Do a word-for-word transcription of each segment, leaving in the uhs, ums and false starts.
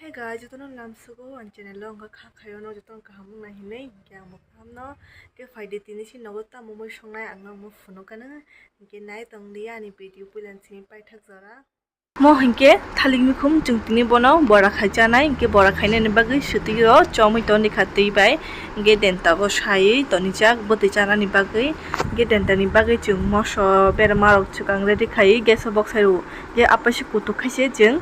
Hey guys, jotono lamsugo ang channel o wngkha kha khayo no jotono kaham wngna hinwi, hinkhe ang bo kaham no. Hinkhe phaidi tini si nogo tamo mui songnai ang no mo phunukha nang, hinkhe nai tong di ani video puila simi paithak jora. Mo hinkhe thalik mikhum chwng tini bono bora khai chanai, hinkhe bora khainani bagwi swtwi o chomwi toni kha twi bai, hinkhe denta bo sai tonijak bwtwi chanani bagwi, hinkhe denta ni bagwi chwng moso berma rok swkang ready khai gas o boksai rw. Je apaisi kutuk khaise chwng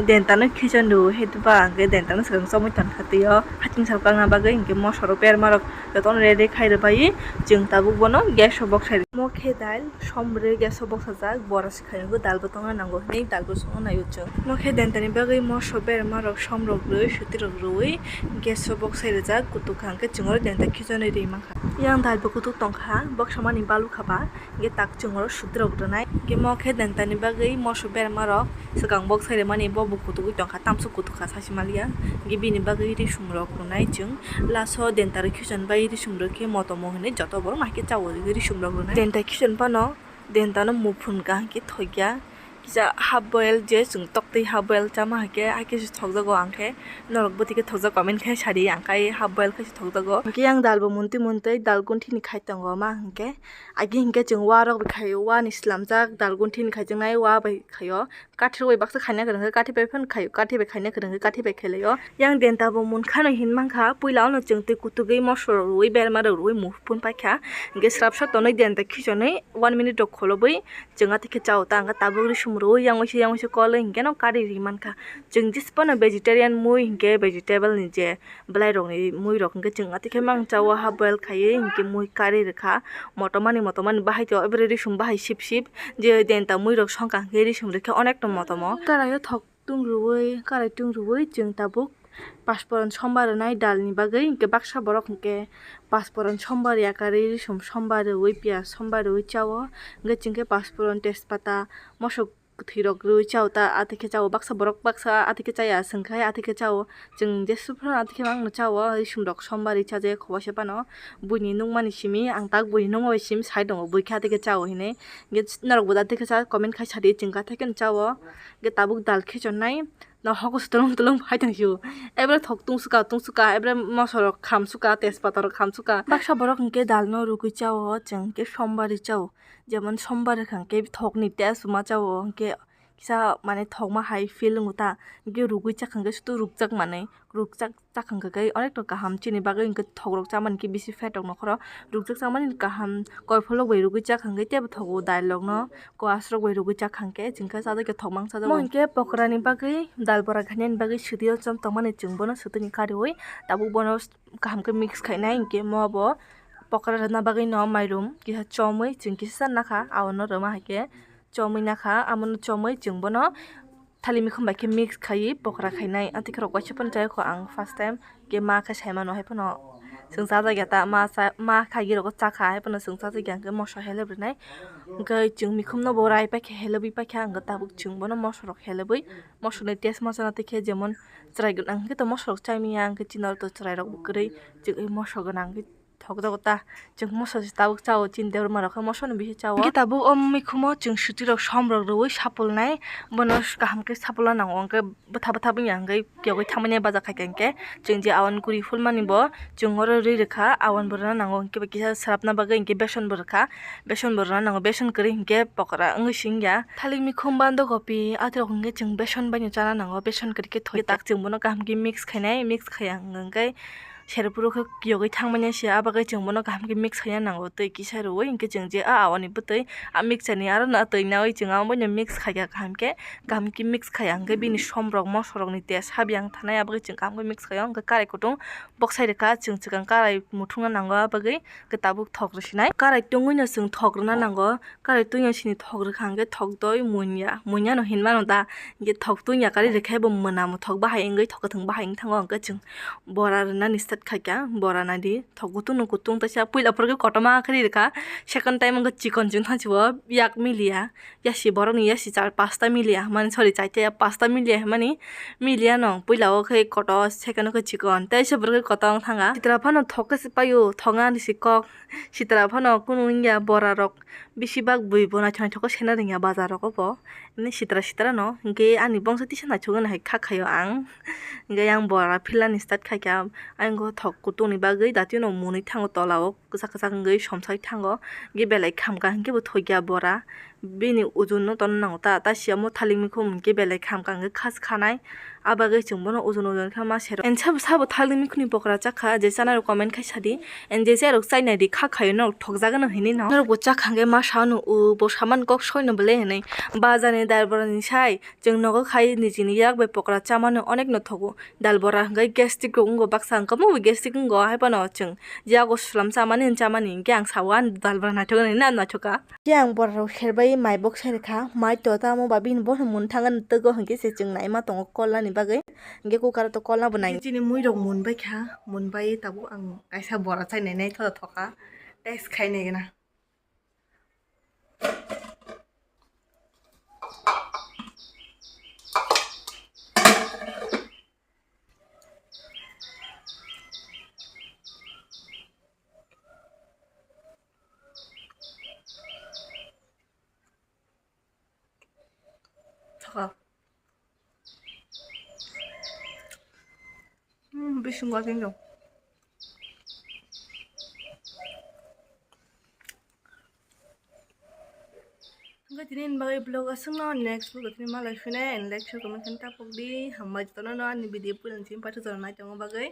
denta no khichon rw, hetuba hinkhe denta no swkang chomwi ton kha twi o. Haching sal kangna bagwi hinkhe moso rok berma rok jotono ready khai rwbai chwng tabuk bono gas o boksai rw. Mo khe dal somrwi gas o boksajak, bora se khai o dal bo tongna nango hinwi dal bo songna nai o chwng. Mo khe denta ni bagwi moso berma rok som rok rwi swtwi rok rwi gas o boksai rwjak kutuk kha hinkhe chwng oro denta khichonwi rwi mankha. Yang dal bo kutuk tongkha, boksa mani balu kha ba. Hinkhe tak chwng oro swtwi rok rwnai. Hinkhe mo khe denta ni bagwi moso berma rok swkang boksai rwmani bo bo kutugwi tongkha, tamsok kutuk kha sasi maliya. Hinkhe bini bagwi risum rok rwnai chwng. Last o denta rok khichon bai risum rok khe motomo hinwi joto borok no haikhe chao risum rok rwnai. Denta khichon phano denta no muphun kaham khe thokya. Kisa half boil je chwng toktwi half boil chama haikhe haikhe se thokjago ang khe. Norok bwtwi khe thokjak comment khe sadi ang khai half boil khe se thokjago. Hinkhe yang dal bo muntwi muntwi dal gunthini khai tongo ma hinkhe. Agi hinkhe chwng wa rok bai khaio, wa ni slamjak dal gunthini khaijaknai wa bai khaio. Kathi rok bai baksa khaina kwrwng khe kathi bai phano khaio, kathi bai khaina kwrwng khe kathi bai khailaio. Yang denta bo munkha no hin mankha, puila ono chwng twi kutugwi moso rok rwui berma rok rwui muphun paikha. Hinkhe srapsa tonwi denta khichonwi one minute rok kholobwi chwng athikhe chao ta hinkhe tabuk risum rwui yang waisa yang waisa kolwi hinkhe no kari ri mankha. Chwng jisphano vegetarian mui hinkhe vegetable ni je bwlairokni muirok hinkhe chwng atikhe mang chao half boil khaiwi hinkhe mui kari rwkha. Motomani motomani bahai to ebere risum bahai sip sip je denta muirok songkha hinkhe risum rwkhe onekto motomo. Karaio thok tung rwui, karai tung rwui chwng tabuk pasporon sombar rwnai dalni bagwi hinkhe baksa borok hinkhe pasporon sombar yakarwi risum sombar rwui piyaj sombar rwui chao. Hinkhe chwngkhe pasporon tejpata mosok kwthwirok rwui chao ta, athikhe chao baksa borok baksa athikhe chaya, chwngkhe hai athikhe chao. Chwng jeswk phano athikhe mangno chao, risumrok sombarwi chajakya khobose phano. Buini nukmani simi ang tak buini nukma bai simi sai tongo, buikhe athikhe chao hinwi. Hinkhe norokbo athikhe cha comment khai sadi, chwngkhe athikheno chao. Hinkhe tabuk dal khichonnai no hokoso tulung tulung phai tong sio. Ebele thok tungsukha tungsukha, ebele mosorok khamsukha, tejpatarok khamsukha. Baksa borok hinkhe dalno rwgwi chao, chwng hinkhe sombarwi chao. Jemon sombar wngkha khe thokni taste ma chao, hinkhe kisa mane thokma hai feel wngo ta, hinkhe rwgwi chakha khe sudu rwkjak manwi, rwkjak chakha khe onek to kaham, chini bagwi hinkhe thokrok chamani khe bisi fat rok nokhoro rwkjak chamani kaham, koiphulok bai rwgwi chakha khe teibo thogo dailokno, kwasrok bai rwgwi chakha khe chwngkhe chajakya thokma wng chajago. Mo hinkhe pokora ni bagwi dal bora khainani bagwi swtwi o chom tongmani chwng bono swtwini kariui tabuk bono kaham khe mix khainai, hinkhe mo bo pokora rwna bagwi no mairum kisa chomwi chwng kisa nakha, abono rwma hai khe chomwi nakha, abono chomwi chwng bono thali mikhum bai khe mix khaiwi pokora khainai. Athikhe rok waisa phano chayakho ang first time, khe ma khe saimano hai phano chwng chajakya ta, ma cha-, ma khaigwi rokgo chakha hai phano chwng chajakya, hinkhe moso helep rwnai. Hinkhe chwng mikhumno bo rai paikha, helebwi paikha, hinkhe tabuk chwng bono moso rok helebwi, mosoni taste ma chana twi khe jemon chwrai gwnang khe to moso rok chai manya, hinkhe chini oro to chwrai rok bo kwrwi, chwng moso gwnang khe thokjago ta, chwng moso se tabuk chao, chini debra ma rok khe moso ni bihi chao. Hinkhe tabuk o mikhumo chwng swtwi rok som rok rwui sapulnai, bono kaham khe sapulna nango, hinkhe bwtha bwtha wngya hinkhe kiyogwi thangmani baja khaikha hinkhe chwng je awan guri phulmani bo chwng oro rwi rwkha, awan bo rwna nango, hinkhe bai kisa swrapna bagwi hinkhe beson bo rwkha, beson bo rwna nango, beson kwrwi hinkhe pokora wngwi si wngya. Thalik mikhum bando kopi athai rok hinkhe chwng beson baino chana nango, beson kwrwi khe thoi tak chwng bono kaham khe mix khainai, mix khaiya hinkhe serphuru khe kiyogwi thangmani se, abagwi chwng bono kaham khe mix khaina nango, twi kisa rwui hinkhe chwng je a awani bwtwi a mixture ni aro na twi naui chwng abono mix khaikha kaham khe, kaham khe mix khaiya hinkhe bini som rok moso rok ni taste habiyang thanai, abagwi chwng kaham khe mix khaio. Hinkhe karai kutung boksai rwkha, chwng swkang karai muthungna nango, abagwi khe tabuk thok rwsinai. Karai tungwino chwng thok rwna nango, karai tungya sini thok rwkha hinkhe thok doi munya, munya no hinmano da, hinkhe thok tungya karwi rwkhe bo mwnamo, thok bahai wngwi thok kwthwng bahai wngwi thango, hinkhe chwng bora rwnani start khaikha, bora naidi. Thok kutung no kutung teisa puila phuru khe kotorma khe ri rwkha, second time wngkha chikon chwng thangchibo yak miliya, yasi borokni yasi char pasta miliya hwnmani, sorry, chaita ya pasta miliya hwnmani, miliya no puila o khe kotor, second o khe chikon, teisa borok khe kotor wng thanga. Chitra phano thok khe se paio, thok nani se kok, chitra phano kunu wngya, bora rok bisi bak bui bo naithok naithok khe sena rwngya bazar rogo bo. Ni sitra sitra no, hingke ani bongso tisa naithok gana hai kha khaio ang. Hingke yang bora philani start khaikha, ayang go thok kutung ni bagwi datino mwnwi thango tola o, kwchak kwchak wngwi somsai thango. Hingke belai khamkha hingke bo thokya bora, bini ujun no ton nango ta, ta siya mo thalik mikhum hingke belai khamkha hingke khas khanai. Abagwi chwng bono ojon ojon khe ma sero. And sabo, sabo thalik mikhuni pokra chakha, je chana rok comment khai sadi. And je je rok chainai di kha khayo norok thokjagano hinwi no. Norok bo chakha hwnkhe ma sao no, o bo saman kok soino bole hinwi. Bazar ni dal bora ni sai chwng nogo khai nijini yak bai pokra chamano onek no thogo. Dal bora hwnkhe gastric rok wngo baksa, hwnkhe omo bo gastric wngo, hai phano chwng yago sulam chamani hwn chamani hwnkhe ang sao, ani dal bora naithok hinwi na naithok kha. Khe ang borok rok serbai mai bok sai rwkha, mai to tamo ba bini bono mwn thangani twgo hwnkhe se chwng naima tongo kolnani bagwi, hwnkhe cooker o to kolna bo nai. Chini mui rok mwnbai kha, mwnbai tabuk ang kaisa bora chai nai nai thoda thoka, test khai nai gana. Thaka. Hmm, bisingo ating dong. Hingke tini ni bagwi vlog aswkno, next vlog tini malai phine, and like, share, comment khe tapok di. Hambai jotono no ani video puila ni simi paithak jora nai tongma bagwi.